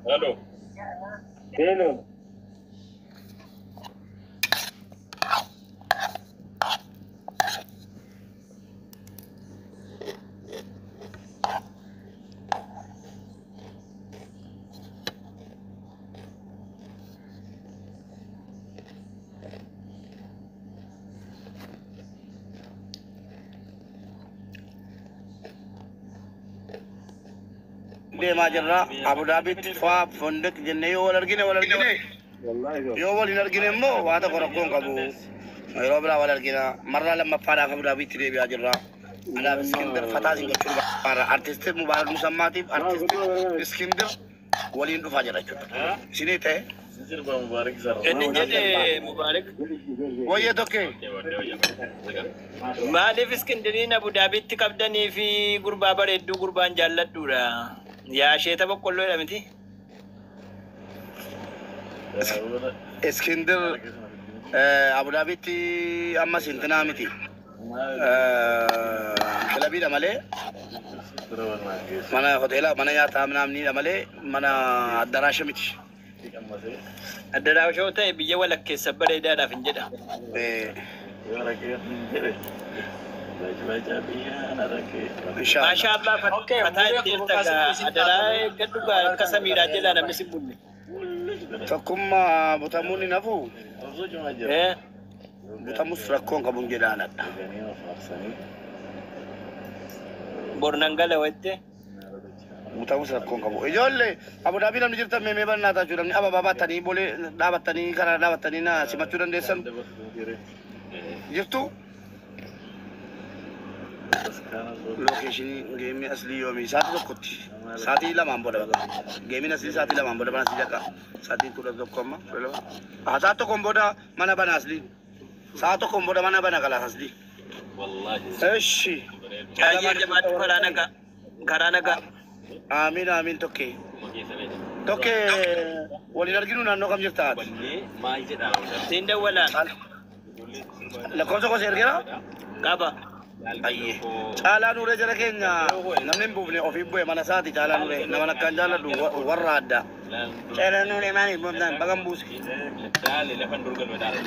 Hello. Hello. Deemaa jirra Abu Dhaabitti faa fondeq jennee yoo wal argine wal argine yoo wal hin argine immoo waa tokko rakkoon qabu yeroo biraa wal argina marraa lammaffaadhaaf Abu Dhaabitti deebi'aa jirra. Anaaf Iskindir fataa isin gochuu barbaada. Artisti Mubaarak Musammaatiif artisti Iskindir waliin dhufaa jira jechuudha. Isinii ta'e Inni jedhe Mubaarak. Wayyee tokkee. Maaliif Iskindiriin Abu Dhaabitti qabdanii fi gurbaa bareedduu gurbaan jaalladhuudha? Yaa sheeta boqqolloodha miti? Iskindir Abu Dhaabitti ammas hintinaa miti. Kilabiidha malee mana hoteela mana nyaataa minaamniidha malee mana addaraasha miti. Addaraasha yoo ta'e biyya walakkeessa bareedaadhaaf hin jedha. Maashaa Allah fataa itti jirta gaa adaraa eeggadhu gaa akka samiidhaa jedhaa namni si bunne. Tokkummaa butamuun hin hafu. Butamus rakkoon qabuun jedhaanadha. Bor nan gala wette. Butamus rakkoon qabu. Ijoollee Abu Dhaabii namni jirtan meemee bannaa taachuu namni ababaa baattanii bolee dhaabattanii karaa dhaabattanii na simachuu dandeessan jirtu. Lookeeshinii geemii aslii yoomii sa'aatii tokkotti sa'aatii lamaan booda bakka geemiin aslii sa'aatii lamaan booda mana asii dhaqa sa'aatii 11 amma 12 sa'aa tokkoon booda mana bana aslii sa'aa tokkoon booda mana bana kalaas aslii. Eshi. Ayyee jabaadhu karaa nagaa karaa nagaa. Amiin amiin tokkee. Tokkee waliin arginu naannoo kam jirta ati? Siin dawwalaan. Lakkoofsa gosa ergeera? Qaba. Ayyee. Caalaa Nuuree jara keenya namni hin buufne ofii bu'e mana isaati Caalaa Nuuree nama akkaan jaalladhu warra addaa. Caalaa Nuuree maaliif buufnaan bagan buuse.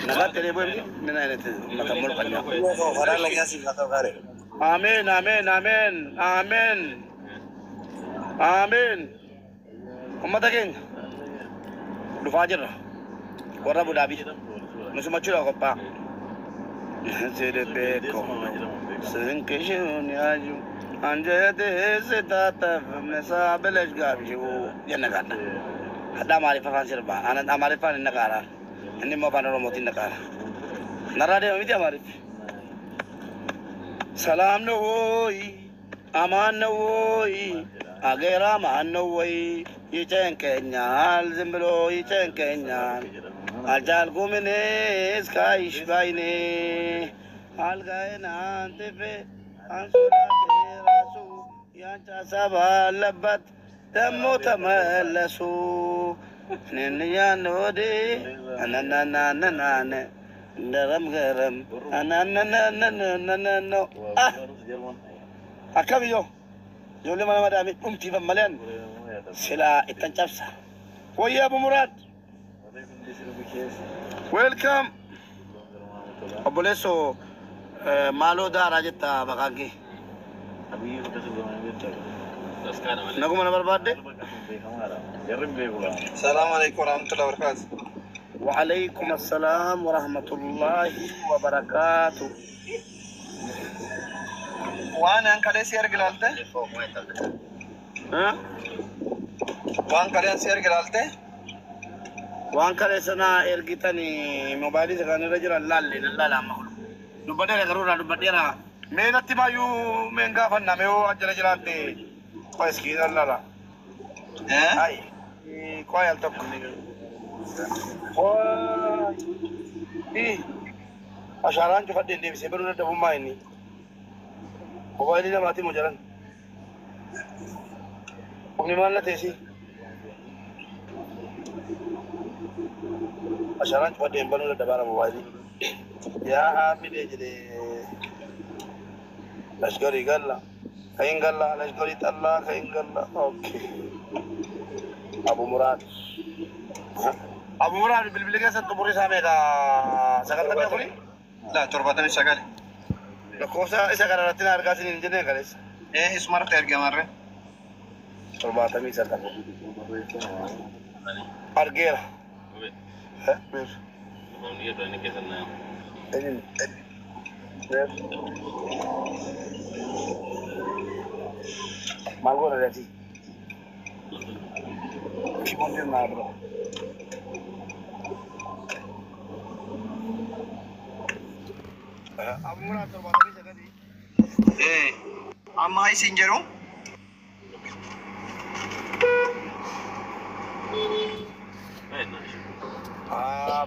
Nagaatti illee bu'e miti mina inni mata molqannaa. Ameen ameen ameen ameen ameen. Uummata keenya dhufaa jirra warra Abu Dhaabii nu simachuudhaaf qophaa'a. Jedhe ስንቅሽን ያዩ አንጀቴ ስታጠፍ ምሳ ብለሽ ጋብዢው jenna Hadda Amaariffa afaan sirbaa. Amaariffaan hin naqaara. Inni immoo afaan Oromootiin naqaara. Narraa deema miti Amaariffi. ሰላም ነው ወይ? አማን ነው ወይ? አገር አማን ነው ወይ? ይጨንቀኛል፣ ዝም ብሎ ይጨንቀኛል። አልቻልኩም እኔ እስካይሽ ባይኔ አልጋዬን አንጥፌ አንሶላ ራሱ ያንቺ ሀሳብ አለበት ደሞ ተመለሱ እኔን ወዴ አናናናናናነ እንደረም ገረም አናናናናናናኖ akkamiyyoo ijoollee mana madaamii dhumtiifan maleen silaa ittan cabsa. Wayyaa Abu Muraad. Welcome. Obboleessoo maaloo daaraa jetta maqaan kee. Naguma na barbaadde? Salaamu alaikum warahmatullahi wabarakatuh. وعليكم السلام ورحمة الله وبركاته. Waan an kalee si erge ilaalte? Waan kalee an si erge ilaalte? Waan kalee sana ergitanii moobaayilii isa kanarra jiran laalle nan laala amma kun. Dubbadheera garuu irraa dubbadheera. Mee natti maayyuu meen gaafanna mee yoo ajjala jiraatte qoy iskii nan laala. Ai qoy al tokko. Qoy. Ashaaraan cufadheen deebisee baruu dadhabummaa inni. Moobaayilii namaatiin moo jalan? Humni maal na teessi? Ashaaraan cufadheen banuu dadhabaara moobaayilii. Yaa haafidee jedhee. Lashgarii galla. Kayin galla alashgori xallaa kayin galla. Okay. Abu Muraad. Abu Muraad bilbila keessan xumurri isaa meeqa? 94? La 79. Lakkoofsa isa kana irratti na argaa isin hin jennee kaleessa. Ee isumarratti ergamarre. 79. Argeera. Eh, bir. Eenyu? Bir. Maal goona reetii? Keyboardiin naa bira. Abu Muraad 79. Ee amma isin jedhu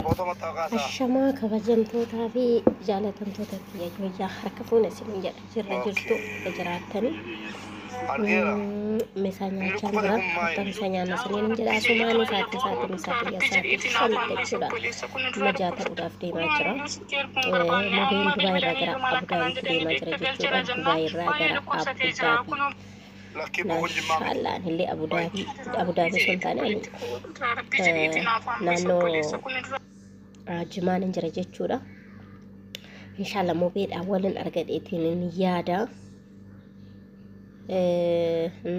Footoo maxxansaa isaa. Ashamaa kabajamtootaa fi jaalatamtoota kiyya guyyaa harka fuuna isin jedha jirra jirtu jiraattanii. Argeera. Misaa nyaachaa jira. Akka misaa nyaanna isiniin jedha. Asumaan isaatii isaatii misaa biyya isaatii shanitti jechuudha. Majaa ta'uudhaaf deemaa jira. Mobeen Dubaay irraa gara Abu Daabiitti deemaa jira jechuudha. Dubaay irraa gara Abu Daabii. Lakkii boqon jimmaa miti. Inshaallah anillee Abu Daabii Abu Daabii osoo hin taane ani naannoo Jimaan hin jira jechuudha. Inshaallah mobeedhaan walin argadheetiin hin yaada.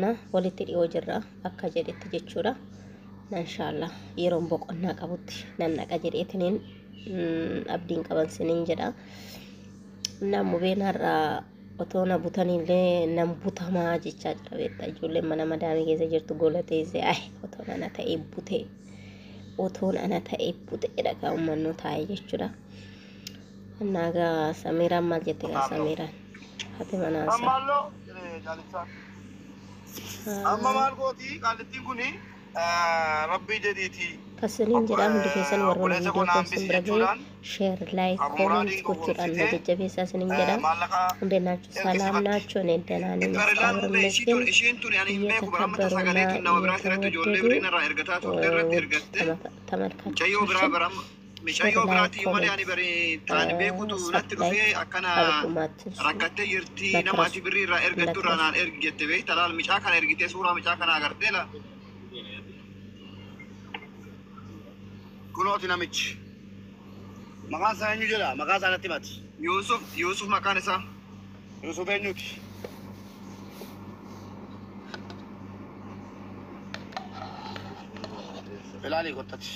Na walitti dhiyoo jirra akka jedhetti jechuudha. Na inshaallah yeroon boqonnaa qabutti nan dhaqa jedheetiin abdiin qaban siniin jedha. Na mobeen har'a otoo na butanillee nan butamaa jechaa jira beektaa ijoolleen mana madaamii keessa jirtu gola teessee ay otoon ana ta'ee butee otoon ana ta'ee butee dhagaa uummannu taa'ee jechuudha. Innaa gaa Samiiraan maal jette gaa Samiiraan haati manaa isaa. Ammaalloo jaalibsaan. Amma maal gooti qaallittiin kuni rabbii jedhiiti. Kasiniin jedhaa hundi keessan warroonni Obboleessa viidiyoo koo koo isin bira gahe jechuudhaan share like Abu comment Muraadiin gochuudhaan na gowwoomsitee jajjabeessaa isiniin jedha. maallaqa እንዴት ናችሁ? ሰላም ናችሁ? እኔ ደህና ነኝ። Itti እግዚአብሔር ilaaluun ይመስገን። isheen tuni ani hin beeku bara amma sagalee እየተከበሩና tun nama biraa irratti ijoollee እየተወደዱ biriin irraa ergataa turte irratti ውድ ergatte mucayyoo biraa ተመልካቾቻችን bara ሼር mucayyoo ላይክ biraatti iyyuu malee ኮሜንት ani bari taan beekutu natti ሰብላይክ dhufee akkana አድርጉ ማትንሱ rakkattee jirti nama እንዳትረሱ ati birrii irraa ergattu irraa እንዳትረሱ። naan ergi jette beekta laal micaa kana ergitee suuraa micaa kana agartee la Kunooti namichi. Maqaan isaa eenyu jedha? Maqaa isaa natti himati. Yuusuf Yuusuf maqaan isaa Yusuf eenyuti? Ilaalii kottati.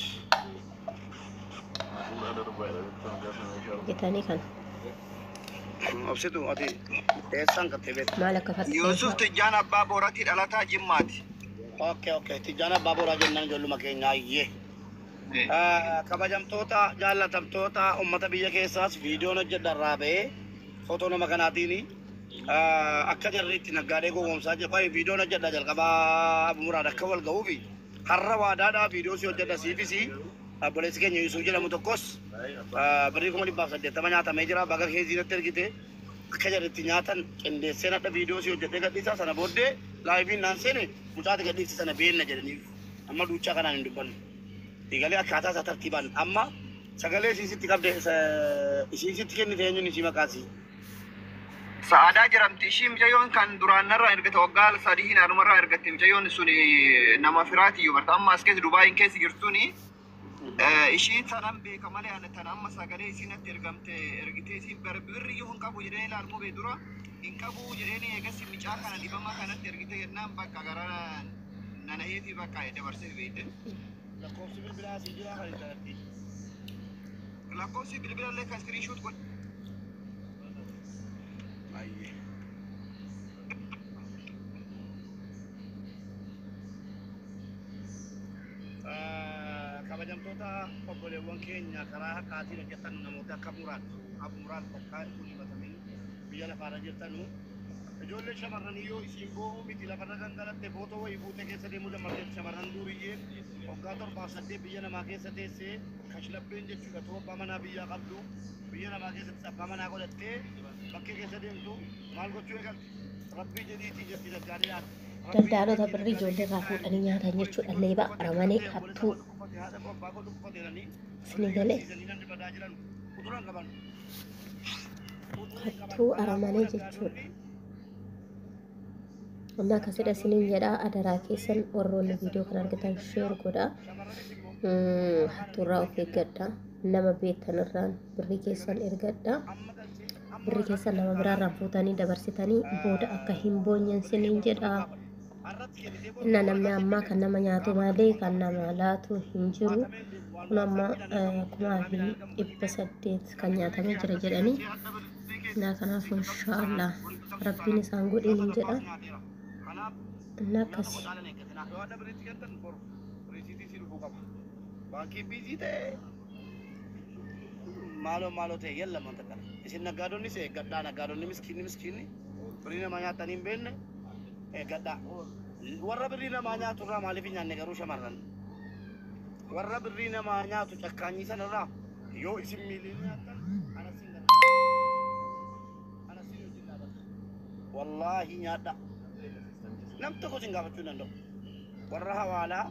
Argitanii kana Obsitu ati eessaan qattee beekta? maal akka Yuusuf fakkeenya Tijjaan Abbaa Booratii dhalataa Jimmaati. Okay, okay. Tijjaan Abbaa Booraa jennaan ijoolluma keenya ayyee. Kabajamtoota jaallatamtoota uummata biyya keessaas viidiyoon hojjedha irraa ba'ee footoo nama kanaatiin akka jarri itti naggaadee gowwoomsaa jiru. Qoy viidiyoon hojjedha jalqabaa Abu Muraad akka wal ga'uufi har'a waadaadhaa viidiyoo si hojjedha siifis obboleessi keenya Yusuf jedhamu tokkos birrii 180,000 nyaatamee jira baga keeziinatti ergite akka jarri itti nyaatan qindeessee nadha viidiyoo si hojjedhee gadhiisaa sana booddee laayiviin naan seene mucaati gadhiifte sana beenna jedhaniif amma duuchaa kanaan hin dubbannu. Egalee akkaataa isaa tartiibaan amma sagalee isiisitti qabde isiisitti kennite eenyuun isii maqaasii. Sa'aadaa jedhamti. Ishii mucayyoon kan duraan narraa ergate waggaa sadii naanumarraa ergatte mucayyoon sun nama firaati barta amma as keessa Dubaayin keessa jirtuni. Ishiin sanan beeka malee ani tan amma sagalee isiin natti ergamte ergitee isiin birri iyyuu hin qabu jedhee ilaalmuu bee dura hin qabu jedheen eegas micaa kana dhibamaa kanatti ergite jennaan bakka gara nanaheefi bakka dabarsee beekte. Lakkoofsi bilbilaa asii jira kan intalatti. Lakkoofsi bilbilallee kan iskiriin godhe. Baay'ee. Kabajamtoota obboleewwan keenya karaa haqaatiin hojjetan namoota akka Muraad Abu Muraad bakka itti himatamanii biyya lafaarra jirtanu ijoollee shamarranii yoo isiin boo'uu miti lafarra gangalatte footoo wayii fuutee keessa deemuu damarteetti shamarran duuriyyeen waggaa 7 8 biyya namaa keessa teessee kashlabbeen jechuudha too abbaa manaa biyyaa qabdu biyya namaa keessatti abbaa manaa godhattee bakkee keessa deemtu maal gochuu eegalte rabbii jedhiitii jetti naggaadheedhaan. Daldaalota birrii ijoollee irraa fuudhanii nyaatan jechuudha. Leeba aramanii hattuu isinii galee hattuu aramanii jechuudha. Innaa akkasidha isiniin jedha, adaraa keessan warroonni viidiyoo kan argitan share godha. Hattuurraa of eeggadha. Nama beektanirraan birrii keessan ergadha. Birrii keessan nama biraarraan fuutanii dabarsitanii booda akka hin boonyen isiniin jedha. Innaa namni ammaa kan nama nyaatu malee kan nama laatu hin jiru. Kun amma 1800 kan nyaatamee jira jedhanii. Innaa kanaaf inshaallah rabbiin isaan godhiin hin jedha. Innaa akkasi. Baankii biizii ta'e maaloo maaloo ta'e yalla manta kana. Isin naggaadonnis eeggadhaa, naggaadonni miskiinni miskiinni birrii namaa nyaatanii hin beekne eeggadhaa. Warra birrii namaa nyaatu irraa maaliif hin nyaanne garuu shamarran? Warra birrii namaa nyaatu cakkaanyii sanarraa yoo isin miiliin nyaattan anasiin gargaara. Anasiin wajjin dhaabata. Wallaahi nyaadha. Nam tokko isin gaafachuu hin danda'u. Warra hawaalaa